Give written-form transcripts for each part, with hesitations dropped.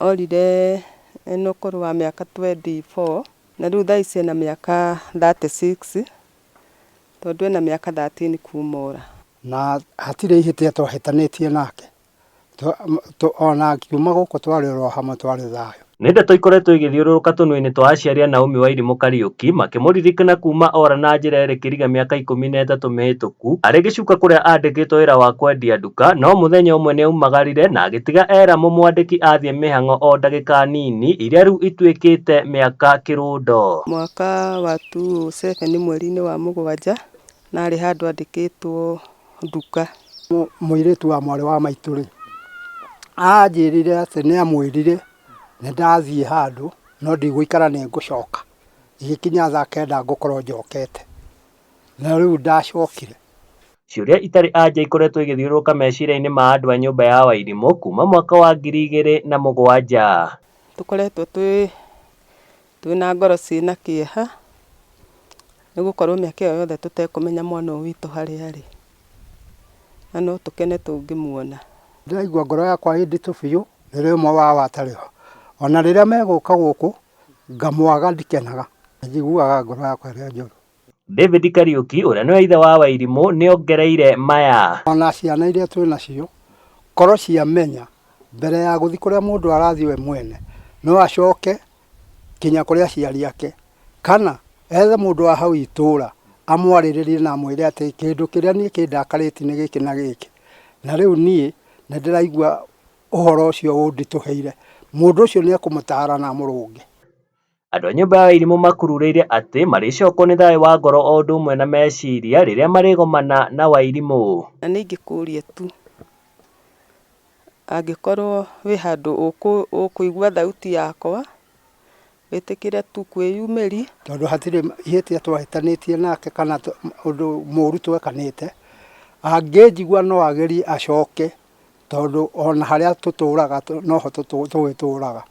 Orire ena ũkũrũ wa mĩaka 24 na rĩu thaa ici ena mĩaka 36 tondũ ena mĩaka 13 kuma ora. Na hatirĩ ihĩtia twahĩtanĩtie nake. Ona ngiuma gũkũ twarĩ oro hamwe twarĩ thayũ. Nĩ ndeto ikoretwo igĩthiũrũrũka tũnua-inĩ twa aciari a Naomi Wairimũ Kariuki makĩmũririkana kuma ora na njĩra ĩrĩ kĩriga mĩaka 13 mĩhĩtũku arĩ gĩcuka kũrĩa andĩkĩtwo wĩra wa kwendia nduka no mũthenya ũmwe nĩaumagarire na agĩtiga era mũmwandĩki athiĩ mĩhang'o o ndagĩka nini iria rĩu ituĩkĩte mĩaka kĩrũndo. Mwaka wa 2007 mweri-inĩ wa mũgwanja na arĩ handũ andĩkĩtwo nduka. Mũirĩtu wa mwarĩ wa maitũ-rĩ, anjĩrire atĩ nĩ amwĩrire nĩ ndathiĩ handũ no ndigũikara nĩ ngũcoka. Igĩkinya thaa kenda ngũkorwo njokete. Na rĩu ndacokire. Ciũria itarĩ anja ikoretwo igĩthiũrũrũka meciria-inĩ ma andũ a nyũmba ya Wairimũ kuma mwaka wa 2007. Tũkoretwo twĩ twĩna ngoro ciĩna kĩeha nĩ gũkorwo mĩaka ĩyo yothe tũtekũmenya mwana ũyũ witũ harĩa arĩ. Na no tũkene tũngĩmuona. Ndĩraigua ngoro yakwa ĩ nditũ biũ rĩrĩa ũmwe wao atarĩ ho. Ona rĩrĩa megũka gũkũ ngamwaga ndikenaga, njiguaga ngoro yakwa ĩrĩ njũru. David Kariuki ũrĩa nĩwe ithe wa Wairimũ nĩongereire maya. Ona ciana iria twĩ nacio korwo ciamenya mbere ya gũthiĩ kũrĩa mũndũ arathiĩ we mwene no acoke kinya kũrĩ aciari ake kana ethe mũndũ wa hau itũra amwarĩrĩrie na amwĩre atĩ kĩndũ kĩrĩa niĩ kĩndakarĩtie nĩ gĩkĩ na gĩkĩ. Na rĩu niĩ nĩ ndĩraigua ũhoro ũcio ũnditũhĩire. Mũndũ ũcio nĩ ekũmũtara na amũrũnge. Andũ a nyũmba ya Wairimũ makururĩire atĩ marĩcokwo nĩ thayũ wa ngoro o ũndũ ũmwe na meciria rĩrĩa marĩgomana na Wairimũ. Na nĩ ingĩkũria tu angĩkorwo wĩ handũ ũkũigua thauti yakwa wĩtĩkĩre tu kwĩyumĩria. Tondũ hatirĩ ihĩtia twahĩtanĩtie nake kana ũndũ mũru twekanĩte, angĩnjigua no agerie acoke tondũ ona harĩa tũtũraga noho tũgĩtũraga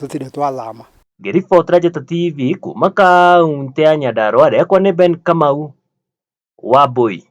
tũtirĩ twathama. Ngĩribotera Njata TV kuma kaũntĩ ya Nyandarua, rĩakwa nĩ Ben Kamau wa Mbui.